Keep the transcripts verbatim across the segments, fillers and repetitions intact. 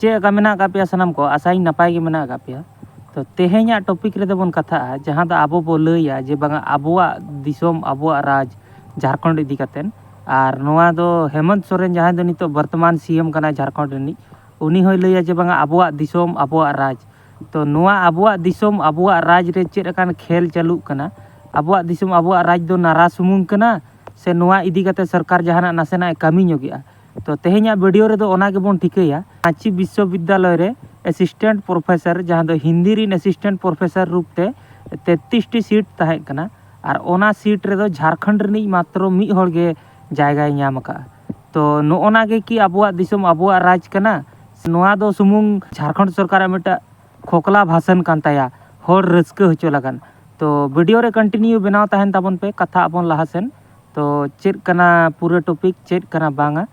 ᱪᱮᱫ ᱞᱮᱠᱟ ᱢᱮᱱᱟᱜ ᱟᱠᱟᱫ ᱯᱮᱭᱟ ᱥᱟᱱᱟᱢ ᱠᱚ? ᱟᱥᱟᱧ ᱱᱟᱯᱟᱭ ᱜᱮ ᱢᱮᱱᱟᱜ ᱟᱠᱟᱫ ᱯᱮᱭᱟ᱾ ᱛᱚ, ᱛᱮᱦᱮᱧᱟᱜ ᱴᱚᱯᱤᱠ ᱨᱮᱫᱚ ᱵᱚᱱ ᱠᱟᱛᱷᱟᱜᱼᱟ, ᱡᱟᱦᱟᱸ ᱫᱚ ᱟᱵᱚ ᱵᱚ ᱞᱟᱹᱭᱟ ᱡᱮ ᱵᱟᱝᱟ ᱟᱵᱚᱣᱟᱜ ᱫᱤᱥᱚᱢ, ᱟᱵᱚᱣᱟᱜ ᱨᱟᱡᱽ ᱡᱷᱟᱲᱠᱷᱚᱸᱰ ᱤᱫᱤ ᱠᱟᱛᱮᱫ᱾ ᱟᱨ ᱱᱚᱣᱟ ᱫᱚ ᱦᱮᱢᱚᱱᱛ ᱥᱚᱨᱮᱱ, ᱡᱟᱦᱟᱸᱭ ᱫᱚ ᱱᱤᱛᱚᱜ ᱵᱚᱨᱛᱚᱢᱟᱱ ᱥᱤ ᱮᱢ ᱠᱟᱱᱟᱭ ᱡᱷᱟᱲᱠᱷᱚᱸᱰ ᱨᱤᱱᱤᱡ, ᱩᱱᱤ ᱦᱚᱸᱭ ᱞᱟᱹᱭᱟ ᱡᱮ ᱵᱟᱝᱟ ᱟᱵᱚᱣᱟᱜ ᱫᱤᱥᱚᱢ, ᱟᱵᱚᱣᱟᱜ ᱨᱟᱡᱽ᱾ ᱛᱚ, ᱱᱚᱣᱟ ᱟᱵᱚᱣᱟᱜ ᱫᱤᱥᱚᱢ, ᱟᱵᱚᱣᱟᱜ ᱨᱟᱡᱽ ᱨᱮ ᱪᱮᱫ ᱞᱮᱠᱟᱱ ᱠᱷᱮᱞ ᱪᱟᱹᱞᱩᱜ ᱠᱟᱱᱟ? ᱟᱵᱚᱣᱟᱜ ᱫᱤᱥᱚᱢ, ᱟᱵᱚᱣᱟᱜ ᱨᱟᱡᱽ ᱫᱚ ᱱᱟᱨᱟ ᱥᱩᱢᱩᱝ ᱠᱟᱱᱟ, ᱥᱮ ᱱᱚᱣᱟ ᱤᱫᱤ ᱠᱟᱛᱮ ᱥᱚᱨᱠᱟᱨ ᱡᱟᱦᱟᱱᱟᱜ ᱱᱟᱥᱮᱱᱟᱜ ᱮ ᱠᱟᱹᱢᱤ ᱧᱚᱜᱮᱜᱼᱟ? ᱛᱚ, ᱛᱮᱦᱮᱧᱟᱜ ᱵᱷᱤᱰᱤᱭᱳ ᱨᱮᱫᱚ ᱚᱱᱟ ᱜᱮᱵᱚᱱ ᱴᱷᱤᱠᱟᱹᱭᱟ᱾ ᱨᱟᱸᱪᱤ ᱵᱤᱥᱥᱚᱵᱤᱫᱽᱫᱟᱞᱚᱭ ᱨᱮ ᱮᱥᱤᱥᱴᱮᱱᱴ ᱯᱨᱚᱯᱷᱮᱥᱚᱨ, ᱡᱟᱦᱟᱸ ᱫᱚ ᱦᱤᱱᱫᱤ ᱨᱤᱱ ᱮᱥᱤᱥᱴᱮᱱᱴ ᱯᱨᱚᱯᱷᱮᱥᱚᱨ ᱨᱩᱯ ᱛᱮ ᱛᱮᱛᱨᱤᱥ ᱴᱤ ᱥᱤᱴ ᱛᱟᱦᱮᱸ ᱠᱟᱱᱟ, ᱟᱨ ᱚᱱᱟ ᱥᱤᱴ ᱨᱮᱫᱚ ᱡᱷᱟᱲᱠᱷᱚᱸᱰ ᱨᱤᱱᱤᱡ ᱢᱟᱛᱨᱚ ᱢᱤᱫ ᱦᱚᱲ ᱜᱮ ᱡᱟᱭᱜᱟᱭ ᱧᱟᱢ ᱟᱠᱟᱫᱼᱟ᱾ ᱛᱚ, ᱱᱚᱜᱼᱚ ᱱᱟ ᱜᱮ ᱠᱤ ᱟᱵᱚᱣᱟᱜ ᱫᱤᱥᱚᱢ, ᱟᱵᱚᱣᱟᱜ ᱨᱟᱡᱽ ᱠᱟᱱᱟ? ᱥᱮ ᱱᱚᱣᱟ ᱫᱚ ᱥᱩᱢᱩᱝ ᱡᱷᱟᱲᱠᱷᱚᱸᱰ ᱥᱚᱨᱠᱟᱨᱟᱜ ᱢᱤᱫᱴᱟᱜ ᱠᱷᱚᱠᱞᱟ ᱵᱷᱟᱥᱚᱱ ᱠᱟᱱ ᱛᱟᱭᱟ, ᱦᱚᱲ ᱨᱟᱹᱥᱠᱟᱹ ᱦᱚᱪᱚ ᱞᱟᱜᱟᱱ? ᱛᱚ, ᱵᱷᱤᱰᱤᱭᱳ ᱨᱮ ᱠᱚᱱᱴᱤᱱᱤᱭᱩ ᱵᱮᱱᱟᱣ ᱛᱟᱦᱮᱱ ᱛᱟᱵᱚᱱ ᱯᱮ, ᱠᱟᱛᱷᱟ ᱟᱵᱚᱱ ᱞᱟᱦᱟ ᱥᱮᱱ᱾ ᱛᱚ, ᱪᱮᱫ ᱠᱟᱱᱟ ᱯᱩᱨᱟᱹ ᱴᱚᱯᱤᱠ, ᱪᱮᱫ ᱠᱟᱱᱟ ᱵᱟᱝᱟ?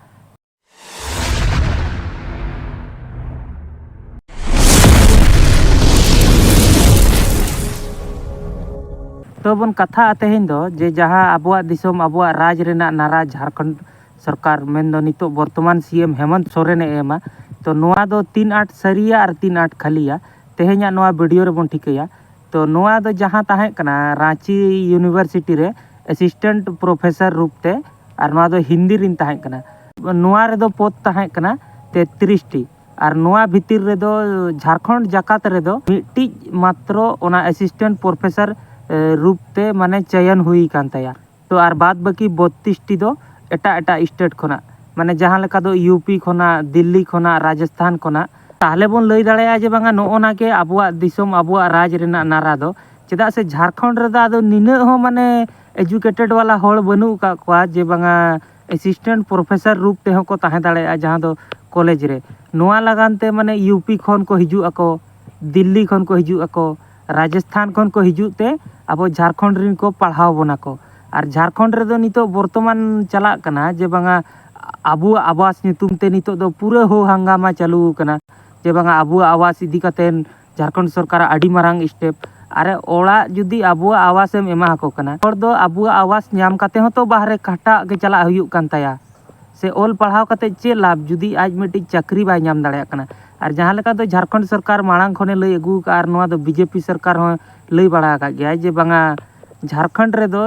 ᱛᱚ ᱵᱚᱱ ᱠᱟᱛᱷᱟᱜᱼᱟ ᱛᱮᱦᱮᱧ ᱫᱚ ᱡᱮ ᱡᱟᱦᱟᱸ ᱟᱵᱚᱣᱟᱜ ᱫᱤᱥᱚᱢ, ᱟᱵᱚᱣᱟᱜ ᱨᱟᱡᱽ ᱨᱮᱱᱟᱜ ᱱᱟᱨᱟ ᱡᱷᱟᱲᱠᱷᱚᱸᱰ ᱥᱚᱨᱠᱟᱨ, ᱢᱮᱱᱫᱚ ᱱᱤᱛᱚᱜ ᱵᱚᱨᱛᱚᱢᱟᱱ ᱥᱤ ᱮᱢ ᱦᱮᱢᱚᱱᱛ ᱥᱚᱨᱮᱱᱮ ᱮᱢᱟ᱾ ᱛᱚ, ᱱᱚᱣᱟ ᱫᱚ ᱛᱤᱱ ᱟᱸᱴ ᱥᱟᱹᱨᱤᱭᱟ ᱟᱨ ᱛᱤᱱ ᱟᱸᱴ ᱠᱷᱟᱹᱞᱤᱭᱟ, ᱛᱮᱦᱮᱧᱟᱜ ᱱᱚᱣᱟ ᱵᱷᱤᱰᱤᱭᱳ ᱨᱮᱵᱚᱱ ᱴᱷᱤᱠᱟᱹᱭᱟ᱾ ᱛᱚ, ᱱᱚᱣᱟ ᱫᱚ ᱡᱟᱦᱟᱸ ᱛᱟᱦᱮᱸ ᱠᱟᱱᱟ ᱨᱟᱸᱪᱤ ᱤᱭᱩᱱᱤᱵᱷᱟᱨᱥᱤᱴᱤ ᱨᱮ ᱮᱥᱤᱥᱴᱮᱱᱴ ᱯᱨᱚᱯᱷᱮᱥᱚᱨ ᱨᱩᱯ ᱛᱮ, ᱟᱨ ᱱᱚᱣᱟ ᱫᱚ ᱦᱤᱱᱫᱤ ᱨᱤᱱ ᱛᱟᱦᱮᱸ ᱠᱟᱱᱟ᱾ ᱱᱚᱣᱟ ᱨᱮᱫᱚ ᱯᱚᱫᱽ ᱛᱟᱦᱮᱸ ᱠᱟᱱᱟ ᱛᱮᱛᱨᱤᱥ ᱴᱤ, ᱟᱨ ᱱᱚᱣᱟ ᱵᱷᱤᱛᱤᱨ ᱨᱮᱫᱚ ᱡᱷᱟᱲᱠᱷᱚᱸᱰ ᱡᱟᱠᱟᱛ ᱨᱮᱫᱚ ᱢᱤᱫᱴᱤᱡ ᱢᱟᱛᱨᱚ ᱚᱱᱟ ᱮᱥᱤᱥᱴᱮᱱᱴ ᱯᱨᱚᱯᱷᱮᱥᱚᱨ, ᱮ, ᱨᱩᱯ ᱛᱮ ᱢᱟᱱᱮ ᱪᱚᱭᱚᱱ ᱦᱩᱭ ᱟᱠᱟᱱ ᱛᱟᱭᱟ᱾ ᱛᱚ, ᱟᱨ ᱵᱟᱫ ᱵᱟᱹᱠᱤ ᱵᱚᱛᱛᱨᱤᱥ ᱴᱤ ᱫᱚ ᱮᱴᱟᱜ ᱮᱴᱟᱜ ᱥᱴᱮᱴ ᱠᱷᱚᱱᱟᱜ, ᱢᱟᱱᱮ ᱡᱟᱦᱟᱸ ᱞᱮᱠᱟ ᱫᱚ ᱤᱭᱩ ᱯᱤ ᱠᱷᱚᱱᱟᱜ, ᱫᱤᱞᱞᱤ ᱠᱷᱚᱱᱟᱜ, ᱨᱟᱡᱚᱥᱛᱷᱟᱱ ᱠᱷᱚᱱᱟᱜ᱾ ᱛᱟᱦᱚᱞᱮ ᱵᱚᱱ ᱞᱟᱹᱭ ᱫᱟᱲᱮᱭᱟᱜᱼᱟ ᱡᱮ ᱵᱟᱝᱟ ᱱᱚᱜᱼᱚ ᱱᱟ ᱜᱮ ᱟᱵᱚᱣᱟᱜ ᱫᱤᱥᱚᱢ, ᱟᱵᱚᱣᱟᱜ ᱨᱟᱡᱽ ᱨᱮᱱᱟᱜ ᱱᱟᱨᱟ ᱫᱚ᱾ ᱪᱮᱫᱟᱜ ᱥᱮ ᱡᱷᱟᱲᱠᱷᱚᱸᱰ ᱨᱮᱫᱚ ᱟᱫᱚ ᱱᱤᱱᱟᱹᱜ ᱦᱚᱸ ᱢᱟᱱᱮ ᱮᱡᱩᱠᱮᱴᱮᱰ ᱵᱟᱞᱟ ᱦᱚᱲ ᱵᱟᱹᱱᱩᱜ ᱟᱠᱟᱫ ᱠᱚᱣᱟ ᱡᱮ ᱵᱟᱝᱟ ᱮᱥᱤᱥᱴᱮᱱᱴ ᱯᱨᱚᱯᱷᱮᱥᱚᱨ ᱨᱩᱯ ᱛᱮᱦᱚᱸ ᱠᱚ ᱛᱟᱦᱮᱸ ᱫᱟᱲᱮᱭᱟᱜᱼᱟ ᱡᱟᱦᱟᱸ ᱫᱚ ᱠᱚᱞᱮᱡᱽ ᱨᱮ᱾ ᱱᱚᱣᱟ ᱞᱟᱜᱟᱱ ᱛᱮ ᱢᱟᱱᱮ ᱤᱭᱩ ᱯᱤ ᱠᱷᱚᱱ ᱠᱚ ᱦᱤᱡᱩᱜ ᱟᱠᱚ, ᱫᱤᱞᱞᱤ ᱠᱷᱚᱱ ᱠᱚ ᱦᱤᱡᱩᱜ ᱟᱠᱚ, ᱨᱟᱡᱚᱥᱛᱷᱟᱱ ᱠᱷᱚᱱ ᱠᱚ ᱦᱤᱡᱩᱜ ᱛᱮ ᱟᱵᱚ ᱡᱷᱟᱲᱠᱷᱚᱸᱰ ᱨᱮᱱ ᱠᱚ ᱯᱟᱲᱦᱟᱣ ᱵᱚᱱᱟ ᱠᱚ᱾ ᱟᱨ ᱡᱷᱟᱲᱠᱷᱚᱸᱰ ᱨᱮᱫᱚ ᱱᱤᱛᱚᱜ ᱵᱚᱨᱛᱚᱢᱟᱱ ᱪᱟᱞᱟᱜ ᱠᱟᱱᱟ ᱡᱮ ᱵᱟᱝᱟ ᱟᱵᱚᱣᱟᱜ ᱟᱵᱟᱥ ᱧᱩᱛᱩᱢ ᱛᱮ ᱱᱤᱛᱚᱜ ᱫᱚ ᱯᱩᱨᱟᱹ ᱦᱳ ᱦᱟᱝᱜᱟᱢᱟ ᱪᱟᱹᱞᱩ ᱟᱠᱟᱱᱟ ᱡᱮ ᱵᱟᱝᱟ ᱟᱵᱚᱣᱟᱜ ᱟᱵᱟᱥ ᱤᱫᱤ ᱠᱟᱛᱮ ᱡᱷᱟᱲᱠᱷᱚᱸᱰ ᱥᱚᱨᱠᱟᱨᱟᱜ ᱟᱹᱰᱤ ᱢᱟᱨᱟᱝ ᱥᱴᱮᱯ᱾ ᱟᱨᱮ, ᱚᱲᱟᱜ ᱡᱩᱫᱤ ᱟᱵᱚᱣᱟᱜ ᱟᱵᱟᱥ ᱮᱢ ᱮᱢᱟ ᱟᱠᱚ ᱠᱟᱱᱟ, ᱦᱚᱲ ᱫᱚ ᱟᱵᱚᱣᱟᱜ ᱟᱵᱟᱥ ᱧᱟᱢ ᱠᱟᱛᱮ ᱦᱚᱸᱛᱚ ᱵᱟᱦᱨᱮ ᱠᱷᱟᱴᱟᱜ ᱜᱮ ᱪᱟᱞᱟᱜ ᱦᱩᱭᱩᱜ ᱠᱟᱱ ᱛᱟᱭᱟ, ᱥᱮ ᱚᱞ ᱯᱟᱲᱦᱟᱣ ᱠᱟᱛᱮ ᱪᱮᱫ ᱞᱟᱵᱷ, ᱡᱩᱫᱤ ᱟᱡ ᱢᱤᱫᱴᱤᱡ ᱪᱟᱹᱠᱨᱤ ᱵᱟᱭ ᱧᱟᱢ ᱫᱟᱲᱮᱭᱟᱜ ᱠᱟᱱᱟ? ᱟᱨ ᱡᱟᱦᱟᱸ ᱞᱮᱠᱟ ᱫᱚ ᱡᱷᱟᱲᱠᱷᱚᱸᱰ ᱥᱚᱨᱠᱟᱨ ᱢᱟᱲᱟᱝ ᱠᱷᱚᱱᱮ ᱞᱟᱹᱭ ᱟᱹᱜᱩ ᱟᱠᱟᱫᱼᱟ, ᱟᱨ ᱱᱚᱣᱟ ᱫᱚ ᱵᱤᱡᱮᱯᱤ ᱥᱚᱨᱠᱟᱨ ᱦᱚᱸ ᱞᱟᱹᱭ ᱵᱟᱲᱟ ᱟᱠᱟᱫ ᱜᱮᱭᱟᱭ ᱡᱮ ᱵᱟᱝᱟ, ᱡᱷᱟᱲᱠᱷᱚᱸᱰ ᱨᱮᱫᱚ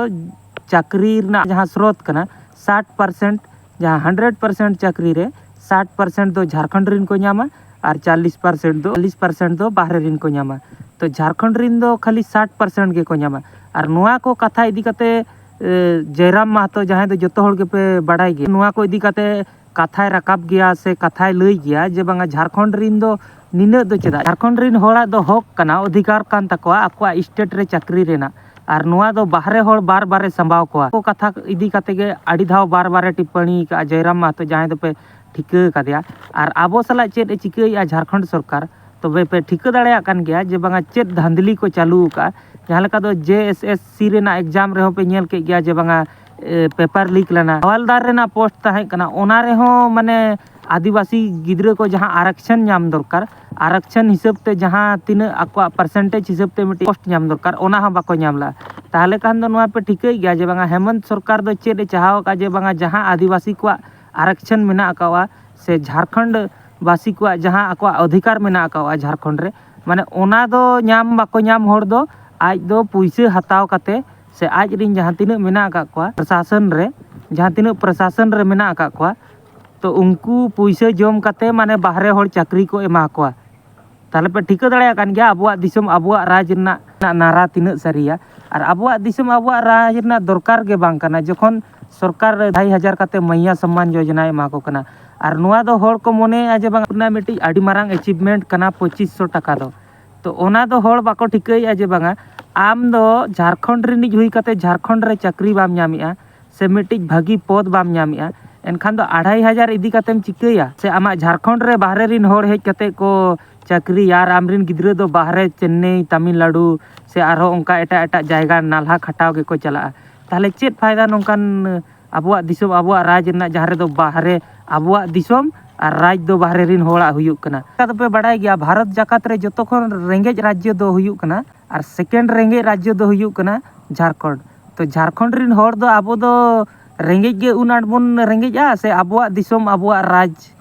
ᱪᱟᱹᱠᱨᱤ ᱨᱮᱱᱟᱜ ᱡᱟᱦᱟᱸ ᱥᱨᱳᱛ ᱠᱟᱱᱟ, ᱥᱟᱴ ᱯᱟᱨᱥᱮᱱᱴ, ᱡᱟᱦᱟᱸ ᱦᱟᱱᱰᱨᱮᱰ ᱯᱟᱨᱥᱮᱱᱴ ᱪᱟᱹᱠᱨᱤ ᱨᱮ ᱥᱟᱴ ᱯᱟᱨᱥᱮᱱᱴ ᱫᱚ ᱡᱷᱟᱲᱠᱷᱚᱸᱰ ᱨᱮᱱ ᱠᱚ ᱧᱟᱢᱟ, ᱟᱨ ᱪᱟᱞᱞᱤᱥ ᱯᱟᱨᱥᱮᱱᱴ ᱫᱚ, ᱪᱟᱞᱞᱤᱥ ᱯᱟᱨᱥᱮᱱᱴ ᱫᱚ ᱵᱟᱦᱨᱮ ᱨᱮᱱ ᱠᱚ ᱧᱟᱢᱟ᱾ ᱛᱚ ᱡᱷᱟᱲᱠᱷᱚᱸᱰ ᱨᱮᱱ ᱫᱚ ᱠᱷᱟᱹᱞᱤ ᱥᱟᱴ ᱯᱟᱨᱥᱮᱱᱴ ᱜᱮᱠᱚ ᱧᱟᱢᱟ᱾ ᱟᱨ ᱱᱚᱣᱟ ᱠᱚ ᱠᱟᱛᱷᱟ ᱤᱫᱤ ᱠᱟᱛᱮ ᱮ, ᱡᱚᱭᱨᱟᱢ ᱢᱟᱦᱟᱛᱚ, ᱡᱟᱦᱟᱸᱭ ᱫᱚ ᱡᱚᱛᱚ ᱦᱚᱲ ᱜᱮᱯᱮ ᱵᱟᱲᱟᱭ ᱜᱮᱭᱟ, ᱱᱚᱣᱟ ᱠᱚ ᱤᱫᱤ ᱠᱟᱛᱮ ᱠᱟᱛᱷᱟᱭ ᱨᱟᱠᱟᱵ ᱜᱮᱭᱟ ᱥᱮ ᱠᱟᱛᱷᱟᱭ ᱞᱟᱹᱭ ᱜᱮᱭᱟ ᱡᱮ ᱵᱟᱝᱟ, ᱡᱷᱟᱲᱠᱷᱚᱸᱰ ᱨᱤᱱ ᱫᱚ ᱱᱤᱱᱟᱹᱜ ᱫᱚ ᱪᱮᱫᱟᱜ? ᱡᱷᱟᱲᱠᱷᱚᱸᱰ ᱨᱤᱱ ᱦᱚᱲᱟᱜ ᱫᱚ ᱦᱚᱠ ᱠᱟᱱᱟ, ᱚᱫᱷᱤᱠᱟᱨ ᱠᱟᱱ ᱛᱟᱠᱚᱣᱟ ᱟᱠᱚᱣᱟᱜ ᱥᱴᱮᱴ ᱨᱮ ᱪᱟᱹᱠᱨᱤ ᱨᱮᱱᱟᱜ᱾ ᱟᱨ ᱱᱚᱣᱟ ᱫᱚ ᱵᱟᱦᱨᱮ ᱦᱚᱲ ᱵᱟᱨ ᱵᱟᱨᱮ ᱥᱟᱢᱵᱟᱣ ᱠᱚᱣᱟ᱾ ᱠᱚ ᱠᱟᱛᱷᱟ ᱤᱫᱤ ᱠᱟᱛᱮ ᱜᱮ ᱟᱹᱰᱤ ᱫᱷᱟᱣ ᱵᱟᱨ ᱵᱟᱨᱮ ᱴᱤᱯᱯᱟᱹᱬᱤ ᱟᱠᱟᱫᱼᱟ ᱡᱚᱭᱨᱟᱢ ᱢᱟᱦᱟᱛᱚ, ᱡᱟᱦᱟᱸᱭ ᱫᱚᱯᱮ ᱴᱷᱤᱠᱟᱹ ᱟᱠᱟᱫᱮᱭᱟ᱾ ᱟᱨ ᱟᱵᱚ ᱥᱟᱞᱟᱜ ᱪᱮᱫ ᱮ ᱪᱤᱠᱟᱹᱭᱮᱫᱼᱟ ᱡᱷᱟᱲᱠᱷᱚᱸᱰ ᱥᱚᱨᱠᱟᱨ? ᱛᱚᱵᱮ ᱯᱮ ᱴᱷᱤᱠᱟᱹ ᱫᱟᱲᱮᱭᱟᱜ ᱠᱟᱱ ᱜᱮᱭᱟ ᱡᱮ ᱵᱟᱝᱟ, ᱪᱮᱫ ᱫᱷᱟᱸᱫᱽᱞᱤ ᱠᱚ ᱪᱟᱹᱞᱩ ᱟᱠᱟᱫᱼᱟ᱾ ᱡᱟᱦᱟᱸ ᱞᱮᱠᱟ ᱫᱚ ᱡᱮ ᱮᱥ ᱮᱥ ᱥᱤ ᱨᱮᱱᱟᱜ ᱮᱠᱡᱟᱢ ᱨᱮᱦᱚᱸ ᱯᱮ ᱧᱮᱞ ᱠᱮᱫ ᱜᱮᱭᱟ ᱡᱮ ᱵᱟᱝᱟ, ᱮ, ᱯᱮᱯᱟᱨ ᱞᱤᱠ ᱞᱮᱱᱟ᱾ ᱦᱟᱣᱟᱞᱫᱟᱨ ᱨᱮᱱᱟᱜ ᱯᱳᱥᱴ ᱛᱟᱦᱮᱸ ᱠᱟᱱᱟ, ᱚᱱᱟ ᱨᱮᱦᱚᱸ ᱢᱟᱱᱮ ᱟᱹᱫᱤᱵᱟᱹᱥᱤ ᱜᱤᱫᱽᱨᱟᱹ ᱠᱚ ᱡᱟᱦᱟᱸ ᱟᱨᱟᱠᱥᱚᱱ ᱧᱟᱢ ᱫᱚᱨᱠᱟᱨ, ᱟᱨᱟᱠᱥᱚᱱ ᱦᱤᱥᱟᱹᱵ ᱛᱮ ᱡᱟᱦᱟᱸ ᱛᱤᱱᱟᱹᱜ ᱟᱠᱚᱣᱟᱜ ᱯᱟᱨᱥᱮᱱᱴᱮᱡᱽ ᱦᱤᱥᱟᱹᱵ ᱛᱮ ᱢᱤᱫᱴᱤᱡ ᱯᱳᱥᱴ ᱧᱟᱢ ᱫᱚᱨᱠᱟᱨ, ᱚᱱᱟ ᱦᱚᱸ ᱵᱟᱠᱚ ᱧᱟᱢ ᱞᱮᱫᱼᱟ᱾ ᱛᱟᱦᱚᱞᱮ ᱠᱷᱟᱱ ᱫᱚ ᱱᱚᱣᱟ ᱯᱮ ᱴᱷᱤᱠᱟᱹᱭ ᱜᱮᱭᱟ ᱡᱮ ᱵᱟᱝᱟ, ᱦᱮᱢᱚᱱᱛ ᱥᱚᱨᱠᱟᱨ ᱫᱚ ᱪᱮᱫ ᱮ ᱪᱟᱦᱟᱣ ᱟᱠᱟᱫᱼᱟ ᱡᱮ ᱵᱟᱝᱟ, ᱡᱟᱦᱟᱸ ᱟᱹᱫᱤᱵᱟᱹᱥᱤ ᱠᱚᱣᱟᱜ ᱟᱨᱟᱠᱥᱚᱱ ᱢᱮᱱᱟᱜ ᱟᱠᱟᱫᱼᱟ ᱥᱮ ᱡᱷᱟᱲᱠᱷᱚᱸᱰ ᱵᱟᱹᱥᱤ ᱠᱚᱣᱟᱜ ᱡᱟᱦᱟᱸ ᱟᱠᱚᱣᱟᱜ ᱚᱫᱷᱤᱠᱟᱨ ᱢᱮᱱᱟᱜ ᱟᱠᱟᱫᱼᱟ ᱡᱷᱟᱲᱠᱷᱚᱸᱰ ᱨᱮ, ᱢᱟᱱᱮ ᱚᱱᱟ ᱫᱚ ᱧᱟᱢ ᱵᱟᱠᱚ ᱧᱟᱢ ᱦᱚᱲ ᱫᱚ ᱟᱡ ᱫᱚ ᱯᱩᱭᱥᱟᱹ ᱦᱟᱛᱟᱣ ᱠᱟᱛᱮ ᱥᱮ ᱟᱡ ᱨᱤᱱ ᱡᱟᱦᱟᱸ ᱛᱤᱱᱟᱹᱜ ᱢᱮᱱᱟᱜ ᱟᱠᱟᱫ ᱠᱚᱣᱟ ᱯᱨᱚᱥᱟᱥᱚᱱ ᱨᱮ, ᱡᱟᱦᱟᱸ ᱛᱤᱱᱟᱹᱜ ᱯᱨᱚᱥᱟᱥᱚᱱ ᱨᱮ ᱢᱮᱱᱟᱜ ᱟᱠᱟᱫ ᱠᱚᱣᱟ, ᱛᱚ ᱩᱱᱠᱩ ᱯᱩᱭᱥᱟᱹ ᱡᱚᱢ ᱠᱟᱛᱮ ᱢᱟᱱᱮ ᱵᱟᱦᱨᱮ ᱦᱚᱲ ᱪᱟᱹᱠᱨᱤ ᱠᱚ ᱮᱢᱟ ᱠᱚᱣᱟ᱾ ᱛᱟᱦᱚᱞᱮ ᱯᱮ ᱴᱷᱤᱠᱟᱹ ᱫᱟᱲᱮᱭᱟᱜ ᱠᱟᱱ ᱜᱮᱭᱟ ᱟᱵᱚᱣᱟᱜ ᱫᱤᱥᱚᱢ, ᱟᱵᱚᱣᱟᱜ ᱨᱟᱡᱽ ᱨᱮᱱᱟᱜ ᱱᱟᱨᱟ ᱛᱤᱱᱟᱹᱜ ᱥᱟᱹᱨᱤᱭᱟ᱾ ᱟᱨ ᱟᱵᱚᱣᱟᱜ ᱫᱤᱥᱚᱢ, ᱟᱵᱚᱣᱟᱜ ᱨᱟᱡᱽ ᱨᱮᱱᱟᱜ ᱫᱚᱨᱠᱟᱨ ᱜᱮ ᱵᱟᱝ ᱠᱟᱱᱟ, ᱡᱚᱠᱷᱚᱱ ᱥᱚᱨᱠᱟᱨ ᱟᱲᱟᱭ ᱦᱟᱡᱟᱨ ᱠᱟᱛᱮ ᱢᱟᱹᱭᱭᱟ ᱥᱚᱢᱢᱟᱱ ᱡᱳᱡᱚᱱᱟᱭ ᱮᱢᱟ ᱠᱚ ᱠᱟᱱᱟ᱾ ᱟᱨ ᱱᱚᱣᱟ ᱫᱚ ᱦᱚᱲ ᱠᱚ ᱢᱚᱱᱮᱭᱮᱫᱼᱟ ᱡᱮ ᱵᱟᱝ, ᱨᱮᱱᱟᱜ ᱢᱤᱫᱴᱤᱡ ᱟᱹᱰᱤ ᱢᱟᱨᱟᱝ ᱮᱪᱤᱵᱷᱢᱮᱱᱴ ᱠᱟᱱᱟ ᱯᱚᱸᱪᱤᱥ ᱥᱚ ᱴᱟᱠᱟ ᱫᱚ᱾ ᱛᱚ ᱚᱱᱟ ᱫᱚ ᱦᱚᱲ ᱵᱟᱠᱚ ᱴᱷᱤᱠᱟᱹᱭᱮᱫᱼᱟ ᱡᱮ ᱵᱟᱝᱟ, ᱟᱢ ᱫᱚ ᱡᱷᱟᱲᱠᱷᱚᱸᱰ ᱨᱤᱱᱤᱡ ᱦᱩᱭ ᱠᱟᱛᱮ ᱡᱷᱟᱲᱠᱷᱚᱸᱰ ᱨᱮ ᱪᱟᱹᱠᱨᱤ ᱵᱟᱢ ᱧᱟᱢᱮᱫᱼᱟ ᱥᱮ ᱢᱤᱫᱴᱤᱡ ᱵᱷᱟᱹᱜᱤ ᱯᱚᱫᱽ ᱵᱟᱢ ᱧᱟᱢᱮᱫᱼᱟ, ᱮᱱᱠᱷᱟᱱ ᱫᱚ ᱟᱲᱟᱭ ᱦᱟᱡᱟᱨ ᱤᱫᱤ ᱠᱟᱛᱮᱢ ᱪᱤᱠᱟᱹᱭᱟ? ᱥᱮ ᱟᱢᱟᱜ ᱡᱷᱟᱲᱠᱷᱚᱸᱰ ᱨᱮ ᱵᱟᱦᱨᱮ ᱨᱤᱱ ᱦᱚᱲ ᱦᱮᱡ ᱠᱟᱛᱮ ᱠᱚ ᱪᱟᱹᱠᱨᱤᱭᱟ ᱟᱨ ᱟᱢᱨᱤᱱ ᱜᱤᱫᱽᱨᱟᱹ ᱫᱚ ᱵᱟᱦᱨᱮ ᱪᱮᱱᱱᱟᱭ, ᱛᱟᱢᱤᱞᱱᱟᱲᱩ ᱥᱮ ᱟᱨᱦᱚᱸ ᱚᱱᱠᱟ ᱮᱴᱟᱜ ᱮᱴᱟᱜ ᱡᱟᱭᱜᱟ ᱱᱟᱞᱦᱟ ᱠᱷᱟᱴᱟᱣ ᱜᱮᱠᱚ ᱪᱟᱞᱟᱜᱼᱟ᱾ ᱛᱟᱦᱚᱞᱮ ᱪᱮᱫ ᱯᱷᱟᱭᱫᱟ ᱱᱚᱝᱠᱟᱱ ᱟᱵᱚᱣᱟᱜ ᱫᱤᱥᱚᱢ, ᱟᱵᱚᱣᱟᱜ ᱨᱟᱡᱽ ᱨᱮᱱᱟᱜ, ᱡᱟᱦᱟᱸ ᱨᱮᱫᱚ ᱵᱟᱦᱨᱮ, ᱟᱵᱚᱣᱟᱜ ᱫᱤᱥᱚᱢ ᱟᱨ ᱨᱟᱡᱽ ᱫᱚ ᱵᱟᱦᱨᱮ ᱨᱤᱱ ᱦᱚᱲᱟᱜ ᱦᱩᱭᱩᱜ ᱠᱟᱱᱟ? ᱪᱮᱠᱟ ᱫᱚᱯᱮ ᱵᱟᱲᱟᱭ ᱜᱮᱭᱟ, ᱵᱷᱟᱨᱚᱛ ᱡᱟᱠᱟᱛ ᱨᱮ ᱡᱚᱛᱚ ᱠᱷᱚᱱ ᱨᱮᱸᱜᱮᱡ ᱨᱟᱡᱽᱡᱚ ᱫᱚ ᱦᱩᱭᱩᱜ ᱠᱟᱱᱟ, ᱟᱨ ᱥᱮᱠᱮᱱᱰ ᱨᱮᱸᱜᱮᱡ ᱨᱟᱡᱽᱡᱚ ᱫᱚ ᱦᱩᱭᱩᱜ ᱠᱟᱱᱟ ᱡᱷᱟᱲᱠᱷᱚᱸᱰ᱾ ᱛᱚ ᱡᱷᱟᱲᱠᱷᱚᱸᱰ ᱨᱤᱱ ᱦᱚᱲ ᱫᱚ ᱟᱵᱚ ᱫᱚ ᱨᱮᱸᱜᱮᱡ ᱜᱮ ᱩᱱ ᱟᱸᱴ ᱵᱚᱱ ᱨᱮᱸᱜᱮᱡᱼᱟ, ᱥᱮ ᱟᱵᱚᱣᱟᱜ ᱫᱤᱥᱚᱢ, ᱟᱵᱚᱣᱟᱜ ᱨᱟᱡᱽ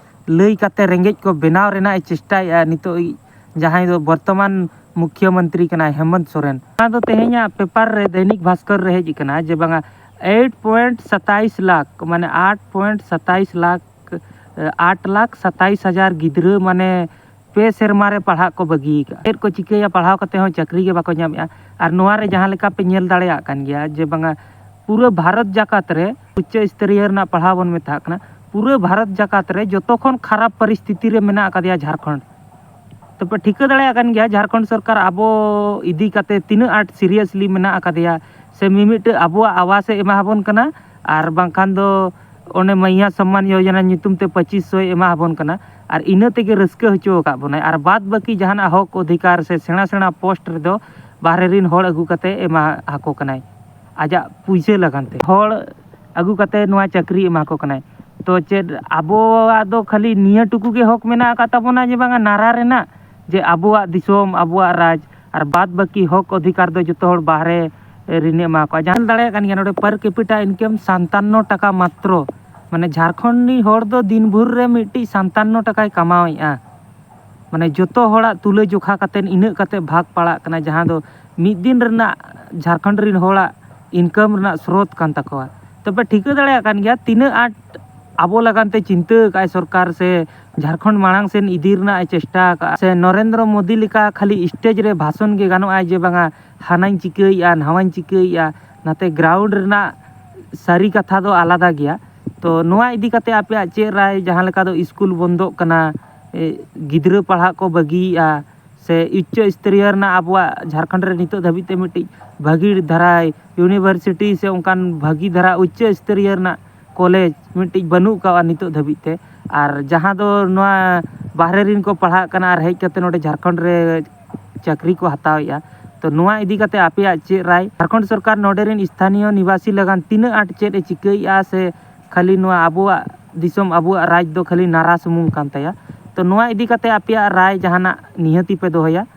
ᱞᱟᱹᱭ ᱠᱟᱛᱮ ᱨᱮᱸᱜᱮᱡ ᱠᱚ ᱵᱮᱱᱟᱣ ᱨᱮᱱᱟᱜ ᱮ ᱪᱮᱥᱴᱟᱭᱮᱫᱼᱟ ᱱᱤᱛᱚᱜ ᱡᱟᱦᱟᱸᱭ ᱫᱚ ᱵᱚᱨᱛᱚᱢᱟᱱ ᱢᱩᱠᱷᱭᱚ ᱢᱚᱱᱛᱨᱤ ᱠᱟᱱᱟᱭ ᱦᱮᱢᱚᱱᱛ ᱥᱚᱨᱮᱱ? ᱚᱱᱟ ᱫᱚ ᱛᱮᱦᱮᱧᱟᱜ ᱯᱮᱯᱟᱨ ᱨᱮ, ᱫᱚᱭᱱᱤᱠ ᱵᱷᱟᱥᱠᱚᱨ ᱨᱮ ᱦᱮᱡ ᱟᱠᱟᱱᱟ ᱡᱮ ᱵᱟᱝᱟ, ᱮᱭᱤᱴ ᱯᱚᱭᱮᱱᱴ ᱥᱟᱛᱟᱭᱤᱥ ᱞᱟᱠᱷ, ᱢᱟᱱᱮ ᱟᱴ ᱯᱚᱭᱮᱱᱴ ᱥᱟᱛᱟᱭᱤᱥ ᱞᱟᱠᱷ, ᱟᱴ ᱞᱟᱠᱷ ᱥᱟᱛᱟᱭᱤᱥ ᱦᱟᱡᱟᱨ ᱜᱤᱫᱽᱨᱟᱹ, ᱢᱟᱱᱮ ᱯᱮ ᱥᱮᱨᱢᱟ ᱨᱮ ᱯᱟᱲᱦᱟᱜ ᱠᱚ ᱵᱟᱹᱜᱤ ᱟᱠᱟᱫᱼᱟ᱾ ᱪᱮᱫ ᱠᱚ ᱪᱤᱠᱟᱹᱭᱟ, ᱯᱟᱲᱦᱟᱣ ᱠᱟᱛᱮ ᱦᱚᱸ ᱪᱟᱹᱠᱨᱤ ᱜᱮ ᱵᱟᱠᱚ ᱧᱟᱢᱮᱫᱼᱟ᱾ ᱟᱨ ᱱᱚᱣᱟ ᱨᱮ ᱡᱟᱦᱟᱸ ᱞᱮᱠᱟ ᱯᱮ ᱧᱮᱞ ᱫᱟᱲᱮᱭᱟᱜ ᱠᱟᱱ ᱜᱮᱭᱟ ᱡᱮ ᱵᱟᱝᱟ, ᱯᱩᱨᱟᱹ ᱵᱷᱟᱨᱚᱛ ᱡᱟᱠᱟᱛ ᱨᱮ, ᱩᱪᱪᱚ ᱥᱛᱚᱨᱤᱭᱚ ᱨᱮᱱᱟᱜ ᱯᱟᱲᱦᱟᱣ ᱵᱚᱱ ᱢᱮᱛᱟᱜ ᱠᱟᱱᱟ, ᱯᱩᱨᱟᱹ ᱵᱷᱟᱨᱚᱛ ᱡᱟᱠᱟᱛ ᱨᱮ ᱡᱚᱛᱚ ᱠᱷᱚᱱ ᱠᱷᱟᱨᱟᱯ ᱯᱚᱨᱤᱥᱛᱷᱤᱛᱤ ᱨᱮ ᱢᱮᱱᱟᱜ ᱟᱠᱟᱫᱮᱭᱟ ᱡᱷᱟᱲᱠᱷᱚᱸᱰ᱾ ᱛᱚᱵᱮ ᱴᱷᱤᱠᱟᱹ ᱫᱟᱲᱮᱭᱟᱜ ᱠᱟᱱ ᱜᱮᱭᱟ, ᱡᱷᱟᱲᱠᱷᱚᱸᱰ ᱥᱚᱨᱠᱟᱨ ᱟᱵᱚ ᱤᱫᱤ ᱠᱟᱛᱮ ᱛᱤᱱᱟᱹᱜ ᱟᱸᱴ ᱥᱤᱨᱤᱭᱟᱥᱞᱤ ᱢᱮᱱᱟᱜ ᱟᱠᱟᱫᱮᱭᱟ, ᱥᱮ ᱢᱤᱢᱤᱫᱴᱟᱹ ᱟᱵᱚᱣᱟᱜ ᱟᱵᱟᱥ ᱮ ᱮᱢᱟ ᱟᱵᱚᱱ ᱠᱟᱱᱟ, ᱟᱨ ᱵᱟᱝᱠᱷᱟᱱ ᱫᱚ ᱚᱱᱮ ᱢᱟᱭᱭᱟ ᱥᱚᱢᱢᱟᱱ ᱭᱳᱡᱚᱱᱟ ᱧᱩᱛᱩᱢ ᱛᱮ ᱯᱚᱸᱪᱤᱥ ᱥᱚᱭ ᱮᱢᱟ ᱟᱵᱚᱱ ᱠᱟᱱᱟ, ᱟᱨ ᱤᱱᱟᱹ ᱛᱮᱜᱮ ᱨᱟᱹᱥᱠᱟᱹ ᱦᱚᱪᱚ ᱟᱠᱟᱫ ᱵᱚᱱᱟᱭ, ᱟᱨ ᱵᱟᱫ ᱵᱟᱹᱠᱤ ᱡᱟᱦᱟᱱᱟᱜ ᱦᱚᱠ ᱚᱫᱷᱤᱠᱟᱨ ᱥᱮ ᱥᱮᱬᱟ ᱥᱮᱬᱟ ᱯᱳᱥᱴ ᱨᱮᱫᱚ ᱵᱟᱦᱨᱮ ᱨᱮᱱ ᱦᱚᱲ ᱟᱹᱜᱩ ᱠᱟᱛᱮ ᱮᱢᱟ ᱟᱠᱚ ᱠᱟᱱᱟᱭ ᱟᱡᱟᱜ ᱯᱩᱭᱥᱟᱹ ᱞᱟᱜᱟᱱ ᱛᱮ᱾ ᱦᱚᱲ ᱟᱹᱜᱩ ᱠᱟᱛᱮ ᱱᱚᱣᱟ ᱪᱟᱹᱠᱨᱤ ᱮᱢᱟ ᱠᱚ ᱠᱟᱱᱟᱭ᱾ ᱛᱚ ᱪᱮᱫ ᱟᱵᱚᱣᱟᱜ ᱫᱚ ᱠᱷᱟᱹᱞᱤ ᱱᱤᱭᱟᱹ ᱴᱩᱠᱩ ᱜᱮ ᱦᱚᱠ ᱢᱮᱱᱟᱜ ᱟᱠᱟᱫ ᱛᱟᱵᱚᱱᱟ ᱡᱮ ᱵᱟᱝᱟ, ᱱᱟᱨᱟ ᱨᱮᱱᱟᱜ, ᱡᱮ ᱟᱵᱚᱣᱟᱜ ᱫᱤᱥᱚᱢ, ᱟᱵᱚᱣᱟᱜ ᱨᱟᱡᱽ, ᱟᱨ ᱵᱟᱫ ᱵᱟᱹᱠᱤ ᱦᱚᱠ ᱚᱫᱷᱤᱠᱟᱨ ᱫᱚ ᱡᱚᱛᱚ ᱦᱚᱲ ᱵᱟᱦᱨᱮ ᱨᱮᱱ ᱮᱢᱟ ᱠᱚᱣᱟ? ᱡᱟᱦᱟᱸ ᱧᱮᱞ ᱫᱟᱲᱮᱭᱟᱜ ᱠᱟᱱ ᱜᱮᱭᱟ ᱱᱚᱰᱮ per capita income ᱥᱟᱱᱛᱟᱱᱱᱚ ᱴᱟᱠᱟ ᱢᱟᱛᱨᱚ, ᱢᱟᱱᱮ ᱡᱷᱟᱲᱠᱷᱚᱸᱰ ᱨᱤᱱᱤᱡ ᱦᱚᱲ ᱫᱚ ᱫᱤᱱ ᱵᱷᱳᱨ ᱨᱮ ᱢᱤᱫᱴᱤᱡ ᱥᱟᱱᱛᱟᱱᱱᱚ ᱴᱟᱠᱟᱭ ᱠᱟᱢᱟᱣᱮᱫᱼᱟ᱾ ᱢᱟᱱᱮ ᱡᱚᱛᱚ ᱦᱚᱲᱟᱜ ᱛᱩᱞᱟᱹ ᱡᱚᱠᱷᱟ ᱠᱟᱛᱮᱫ ᱤᱱᱟᱹᱜ ᱠᱟᱛᱮᱫ ᱵᱷᱟᱜᱽ ᱯᱟᱲᱟᱜ ᱠᱟᱱᱟ, ᱡᱟᱦᱟᱸ ᱫᱚ ᱢᱤᱫ ᱫᱤᱱ ᱨᱮᱱᱟᱜ ᱡᱷᱟᱲᱠᱷᱚᱸᱰ ᱨᱤᱱ ᱦᱚᱲᱟᱜ ᱤᱱᱠᱟᱢ ᱨᱮᱱᱟᱜ ᱥᱨᱳᱛ ᱠᱟᱱ ᱛᱟᱠᱚᱣᱟ᱾ ᱛᱚᱵᱮ ᱴᱷᱤᱠᱟᱹ ᱫᱟᱲᱮᱭᱟᱜ ᱠᱟᱱ ᱜᱮᱭᱟ ᱛᱤᱱᱟᱹᱜ ᱟᱸᱴ ᱟᱵᱚ ᱞᱟᱜᱟᱱ ᱛᱮ ᱪᱤᱱᱛᱟᱹ ᱟᱠᱟᱫᱼᱟᱭ ᱥᱚᱨᱠᱟᱨ, ᱥᱮ ᱡᱷᱟᱲᱠᱷᱚᱸᱰ ᱢᱟᱲᱟᱝ ᱥᱮᱱ ᱤᱫᱤ ᱨᱮᱱᱟᱜ ᱮ ᱪᱮᱥᱴᱟ ᱟᱠᱟᱫᱼᱟ, ᱥᱮ ᱱᱚᱨᱮᱱᱫᱨᱚ ᱢᱳᱫᱤ ᱞᱮᱠᱟ ᱠᱷᱟᱹᱞᱤ ᱥᱴᱮᱡᱽ ᱨᱮ ᱵᱷᱟᱥᱚᱱ ᱜᱮ ᱜᱟᱱᱚᱜᱼᱟ ᱡᱮ ᱵᱟᱝᱟ ᱦᱟᱱᱟᱧ ᱪᱤᱠᱟᱹᱭᱮᱫᱼᱟ, ᱱᱟᱣᱟᱧ ᱪᱤᱠᱟᱹᱭᱮᱫᱼᱟ, ᱱᱟᱛᱮ ᱜᱨᱟᱣᱩᱱᱰ ᱨᱮᱱᱟᱜ ᱥᱟᱹᱨᱤ ᱠᱟᱛᱷᱟ ᱫᱚ ᱟᱞᱟᱫᱟ ᱜᱮᱭᱟ᱾ ᱛᱚ ᱱᱚᱣᱟ ᱤᱫᱤ ᱠᱟᱛᱮ ᱟᱯᱮᱭᱟᱜ ᱪᱮᱫ ᱨᱟᱭ? ᱡᱟᱦᱟᱸ ᱞᱮᱠᱟ ᱫᱚ ᱥᱠᱩᱞ ᱵᱚᱱᱫᱚᱜ ᱠᱟᱱᱟ, ᱮ, ᱜᱤᱫᱽᱨᱟᱹ ᱯᱟᱲᱦᱟᱜ ᱠᱚ ᱵᱟᱹᱜᱤᱭᱮᱫᱼᱟ, ᱥᱮ ᱩᱪᱪᱚ ᱥᱛᱚᱨᱤᱭᱚ ᱨᱮᱱᱟᱜ ᱟᱵᱚᱣᱟᱜ ᱡᱷᱟᱲᱠᱷᱚᱸᱰ ᱨᱮ ᱱᱤᱛᱚᱜ ᱫᱷᱟᱹᱵᱤᱡ ᱛᱮ ᱢᱤᱫᱴᱤᱡ ᱵᱷᱟᱹᱜᱤ ᱫᱷᱟᱨᱟ ᱤᱭᱩᱱᱤᱵᱷᱟᱨᱥᱤᱴᱤ ᱥᱮ ᱚᱱᱠᱟᱱ ᱵᱷᱟᱹᱜᱤ ᱫᱷᱟᱨᱟ ᱩᱪᱪᱚ ᱥᱛᱚᱨᱤᱭᱚ ᱨᱮᱱᱟᱜ ᱠᱚᱞᱮᱡᱽ ᱢᱤᱫᱴᱤᱡ ᱵᱟᱹᱱᱩᱜ ᱟᱠᱟᱫᱼᱟ ᱱᱤᱛᱚᱜ ᱫᱷᱟᱹᱵᱤᱡ ᱛᱮ, ᱟᱨ ᱡᱟᱦᱟᱸ ᱫᱚ ᱱᱚᱣᱟ ᱵᱟᱦᱨᱮ ᱨᱮᱱ ᱠᱚ ᱯᱟᱲᱦᱟᱜ ᱠᱟᱱᱟ ᱟᱨ ᱦᱮᱡ ᱠᱟᱛᱮ ᱱᱚᱰᱮ ᱡᱷᱟᱲᱠᱷᱚᱸᱰ ᱨᱮ ᱪᱟᱹᱠᱨᱤ ᱠᱚ ᱦᱟᱛᱟᱣᱮᱫᱼᱟ᱾ ᱛᱚ ᱱᱚᱣᱟ ᱤᱫᱤ ᱠᱟᱛᱮ ᱟᱯᱮᱭᱟᱜ ᱪᱮᱫ ᱨᱟᱭ? ᱡᱷᱟᱲᱠᱷᱚᱸᱰ ᱥᱚᱨᱠᱟᱨ ᱱᱚᱰᱮ ᱨᱮᱱ ᱥᱛᱷᱟᱱᱤᱭᱚ ᱱᱤᱵᱟᱥᱤ ᱞᱟᱹᱜᱤᱫ ᱛᱤᱱᱟᱹᱜ ᱟᱸᱴ ᱪᱮᱫ ᱮ ᱪᱤᱠᱟᱹᱭᱮᱫᱼᱟ, ᱥᱮ ᱠᱷᱟᱹᱞᱤ ᱱᱚᱣᱟ ᱟᱵᱚᱣᱟᱜ ᱫᱤᱥᱚᱢ, ᱟᱵᱚᱣᱟᱜ ᱨᱟᱡᱽ ᱫᱚ ᱠᱷᱟᱹᱞᱤ ᱱᱟᱨᱟ ᱥᱩᱢᱩᱝ ᱠᱟᱱ ᱛᱟᱭᱟ? ᱛᱚ ᱱᱚᱣᱟ ᱤᱫᱤ ᱠᱟᱛᱮ ᱟᱯᱮᱭᱟᱜ ᱨᱟᱭ ᱡᱟᱦᱟᱱᱟᱜ ᱱᱤᱦᱟᱹᱛᱤ ᱯᱮ ᱫᱚᱦᱚᱭᱟ?